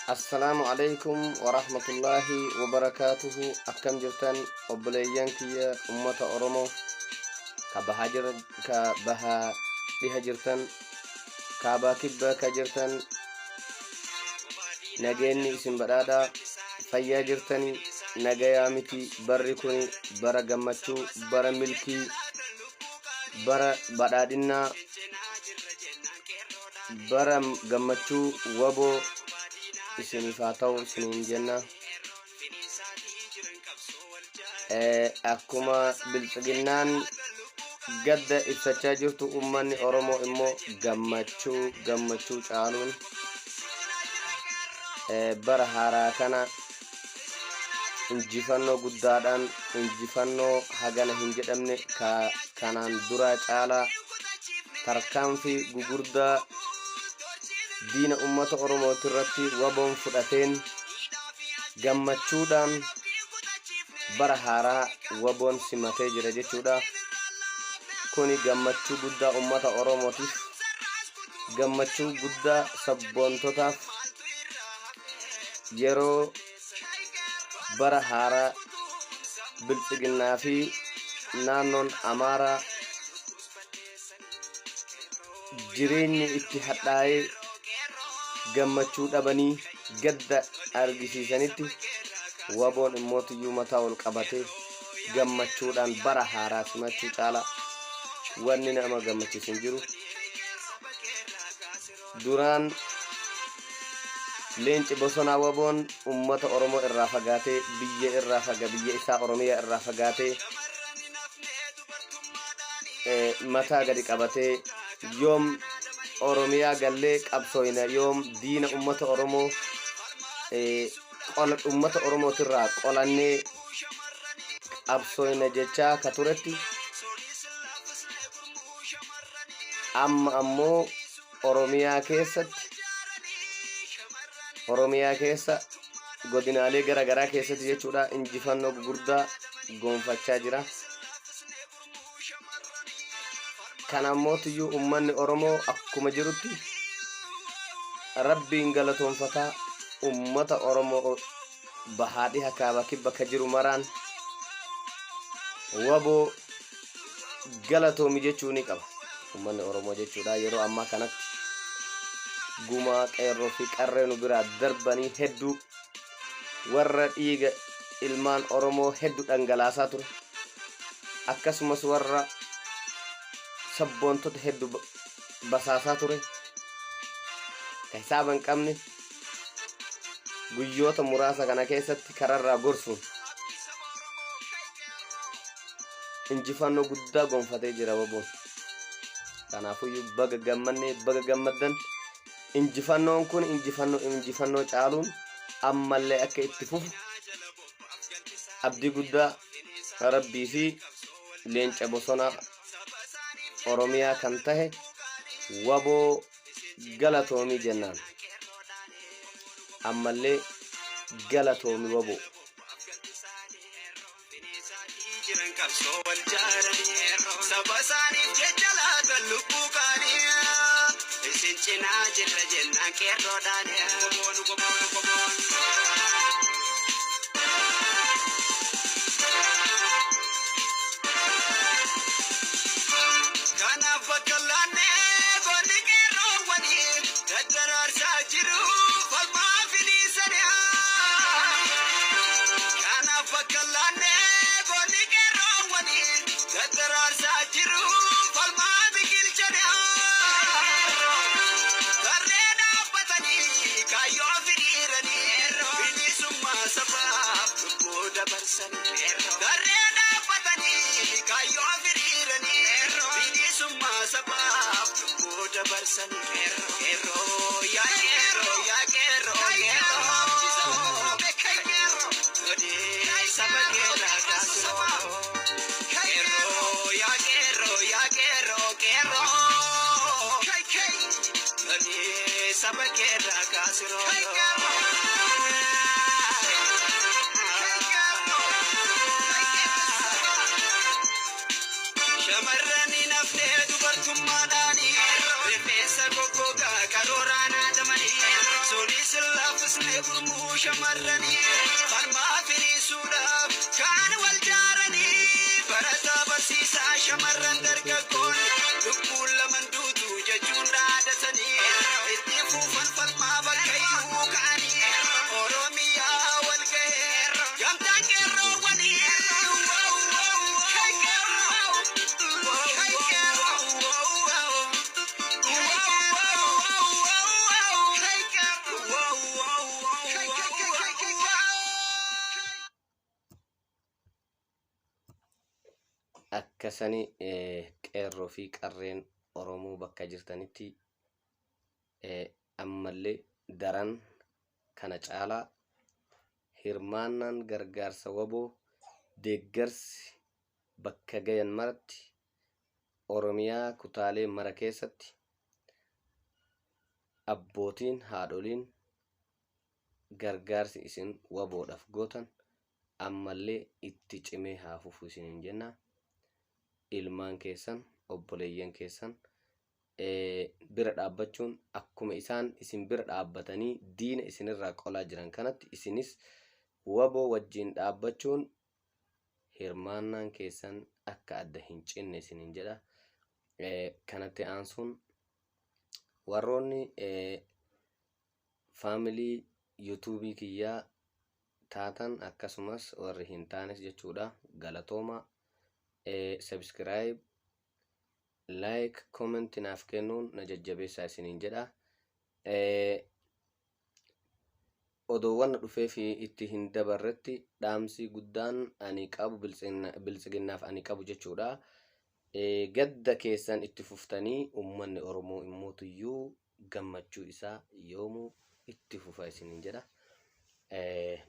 Assalaamu alaikum warahmatullaahi wabarakaatuhu. Akkam jirtan obboleeyyan kiyya, ummata Oromoo ka bahaa jira, ka bahaa dhiha jirtan, kaabaa kibba ka jirtan, nageenyi isin badhaadhaa, fayyaa jirtani? Nagayaa miti? Barri kun bara gammachuu, bara milkii, bara badhaadhinnaa, bara gammachuu waboo isiniif haa ta'u isiniin jenna. Akkuma biltsiginnaan gadda ibsachaa jirtu, ummanni Oromoo immoo gammachuu gammachuu caaluun bara haaraa kana injifannoo guddaadhaan, injifannoo hagana hin jedhamne ka kanaan duraa caalaa, tarkaanfii gugurdaa diina ummata Oromooti irratti waboon fudhateen gammachuudhaan bara haaraa waboon simatee jira jechuudha. Kuni gammachuu guddaa ummata Oromootiif, gammachuu guddaa sabboontotaaf, yeroo bara haaraa biltsiginnaa fi naannoon Amaaraa jireenyi itti hadhaa'ee gammachuu dhabanii gadda argisiisanitti, waboon immootiyyuu mataa ol qabatee gammachuudhaan bara haaraa simachuu caalaa wanni nama gammachiisu hin jiru. Duraan leenci bosonaa waboon ummata Oromoo irraa fagaatee, biyya irraa faga biyya isaa Oromiyaa irraa fagaatee, mataa gadi qabatee, yoom Oromiyaa gallee qabsooyna, yoom diina ummata Oromoo qola ummata Oromootirraa qolannee qabsooyna jechaa ka turetti, amma ammoo Oromiyaa keessatti, Oromiyaa keessa godinaalee gara garaa keessatti jechuudha, injifannoo gugurdaa gonfachaa jira. Kana ammootiyyuu ummanni Oromoo akkuma jirutti Rabbiin galatoonfataa, ummata Oromoo bahaa dhiha kaaba kibba ka jiru maraan waboo galatoomi jechuu ni qaba. Ummanni Oromoo jechuudha yeroo ammaa kanatti gumaa qeerroo fi qarree nu biraa darbanii hedduu, warra dhiiga ilmaan Oromoo hedduu dhangalaasaa ture, akkasumas warra sabboontota hedduu basaasaa ture ka hisaaba hin qabne, guyyoota muraasa kana keessatti kararraa gorsuun injifannoo guddaa gonfatee jira waboon. Kanaafuyyuu baga gammannee, baga gammaddan. Injifannoon kun injifannoo injifannoo caaluun ammallee akka itti fufu abdii guddaa Rabbii fi leenca bosonaa Oromiyaa kan tahe waboo galatoomii jennaan. Ammallee galatoomi waboo. Jiran qabsoo wal jaaranii, saba isaaniif jecha laatan lubbuu qaanii, isin cinaa jirra jennaan qeerroodhaan. Goboonu goboonu goboonu. Kanaaf bakka laannee goonni qeerroowwanii daddaraarsaa jiru falmaa finiisanii. Kanaaf bakka laannee goonni qeerroowwanii daddaraarsaa jiru falmaa biqilchanii. Tarree dhaabbatanii kaayyoo firiiranii bilisummaa sabaaf lubbuu dabarsanii. Tarree dhaabbatanii kaayyoo firiiranii bilisummaa sabaaf lubbuu dabarsanii. Qeerroo yaa qeerroo yaa qeerroo qeerroo. Lodee saba keerraa kaasoo. Qeerroo yaa qeerroo yaa qeerroo qeerroo. Lodee saba keerraa kaasiroo. Shamarran hin hafnee dubartummaadhaani, rifeensa goggogaa qarooraan haadamanii, sunis hin laaffisne Gurmuu shamarranii falmaa firiisuudhaaf kaan wal jaaranii, barataa barsiisaa shamarran dargaggoon lubbuun laman duutu jechuun dhaadatanii itti fuufan falmaa bakka iyyuu ka'anii Oromiyaa wal ga'ee gamtaan qeerroowwanii. Akkasani qeerroo fi qarreen Oromoo bakka jirtanitti ammallee daran kana caalaa hirmaannaan gargaarsa waboo deeggarsi bakka gayan maratti, Oromiyaa kutaalee mara keessatti abbootiin haadholiin gargaarsi isin waboodhaaf gootan ammallee itti cimee haa fufu isiniin jenna. Ilmaan keessan, obboleeyyan keessan bira dhaabbachuun, akkuma isaan isin bira dhaabbatanii diina isinirraa qolaa jiran kanatti, isinis waboo wajjin dhaabbachuun hirmaannaan keessan akka adda hin cinne isiniin jedha. Kanatti aansuun warroonni family YouTubeii kiyyaa taatan, akkasumas warri hin taanes jechuudha, galatooma. Subscribe, like, comment naaf kennuun na jajjabeessaa isiniin jedha. Odoowwan na dhufee fi itti hin dabarretti dhaamsi guddaan ani qabu, biltsiginnaaf ani qabu jechuudha. Gadda keessan itti fuftanii, uummanni Oromoo immootuyyuu gammachuu isaa yoomuu itti fufa isiniin jedha.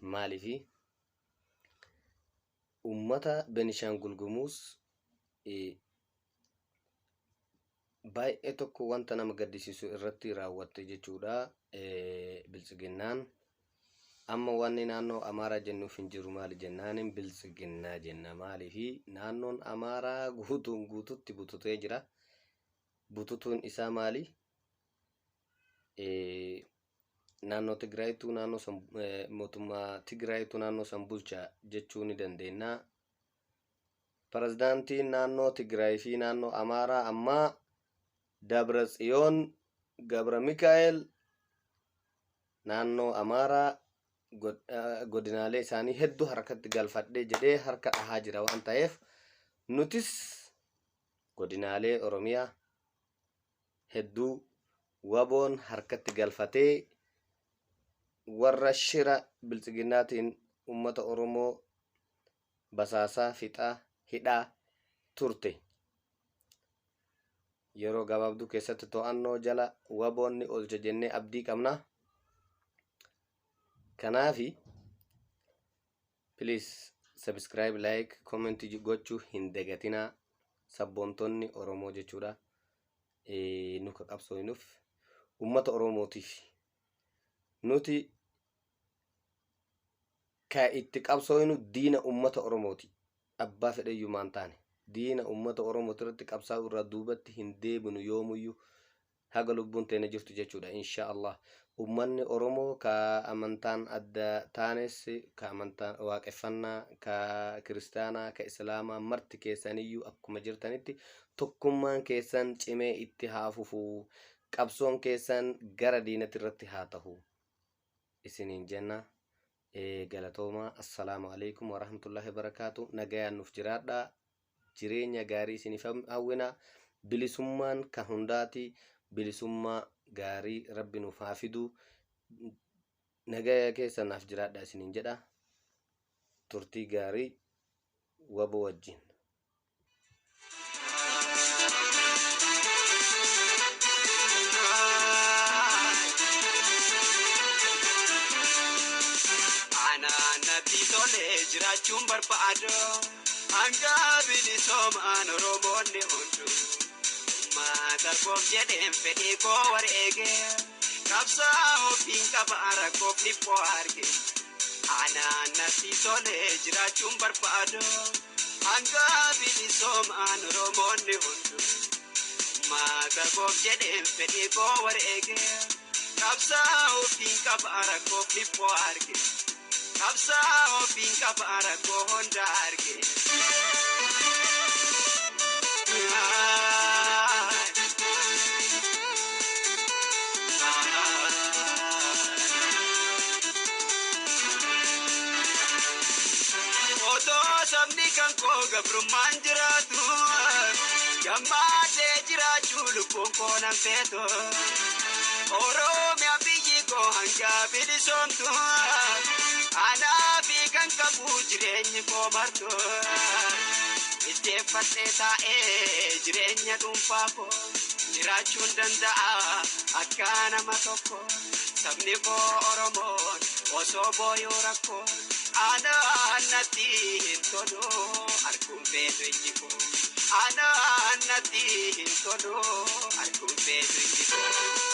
Maaliifi uummata Benishaangul Gumuz baay'ee tokko wanta nama gaddisiisu irratti raawwatte jechuudha. Biltsiginnaan amma wanni naannoo Amaaraa jennuuf hin jiru. Maali jennaanin biltsiginnaa jenna. Maaliifi naannoon Amaaraa guutuun guututti bututee jira. Bututuun isaa maali? Naannoo Tigraayituu, naannoo san, mootummaa Tigraayituu naannoo san bulcha jechuu ni dandeenya. Pirezidaantiin naannoo Tigraay fi naannoo Amaaraa ammaa Dabra Tsiyoon Gabra Mikaa'el naannoo Amaaraa godinaalee isaanii hedduu harkatti galfadhee jedhee harka dhahaa jira waan ta'eef, nutis godinaalee Oromiyaa hedduu waboon harkatti galfatee warra shira biltsiginnaatiin uummata Oromoo basaasaa, fixaa, hidhaa turte yeroo gabaabduu keessatti to'annoo jala waboon ni oolcha jennee abdii qabna. Kanaafi please subscribe, like, comment gochuu hin dagatinaa, sabboontonni Oromoo jechuudha. Nu ka qabsoonuuf uummata Oromootiif. Nuti ka itti qabsooynu diina uummata Oromooti. Abbaa fedheyyuu maan taane diina uummata Oromooti irratti qabsaa'uu irraa duubatti hin deebinu yoomuyyuu, haga lubbuun teenya jirtu jechuudha, insha Allah. Uummanni Oromoo ka amantaan adda taanes, ka amantaan waaqeffannaa, ka kiristaanaa, ka islaamaa, marti keessaniyyuu akkuma jirtanitti tokkummaan keessan cimee itti haa fufu, qabsoon keessan gara diinatti irratti haa ta'u isiniin jenna. Galatoomaa. Assalaamu alaikum warahmatullahi wabarakaatu. Nagayaan nuuf jiraadhaa. Jireenya gaarii isiniif hawwina. Bilisummaan kan hundaati. Bilisummaa gaarii rabbi nuuf haa fidu. Nagaya keessa naaf jiraadhaa isiniin jedha. Turtii gaarii wabo wajjin. Anaan natti tolee jiraachuun barbaadu hanga bilisoomaan Oromoonni hundu. Uummata koof jedheen fedhii koo wareege, qabsaa ofiin qaba rakkoof dhiphoo arge. Anaan natti tolee jiraachuun barbaadu hanga bilisoomaan Oromoonni hundu. Uummata koof jedheen fedhii koo wareege. Qabsaa ofiin qaba rakkoo dhiphoo arge. Qabsaa ofiin qaba rakkoo hunda arge. Otoo sabni kan koo gabrummaan jiraatu, gammadee jiraachuu lubbuun koo nan feetu. Oromiyaa biyyi koo hanga bilisoomtu, anaa fi kan qabu jireenyi koo martu. Ijjeeffadhee taa'ee jireenya dhuunfaa koo jiraachuun danda'a akka nama tokko. Sabni koo Oromoon osoo booyuu rakkoo, anaa natti hin tolu arguun feetu ijji koo. Anaa natti hin tolu arguun feetu ijji koo.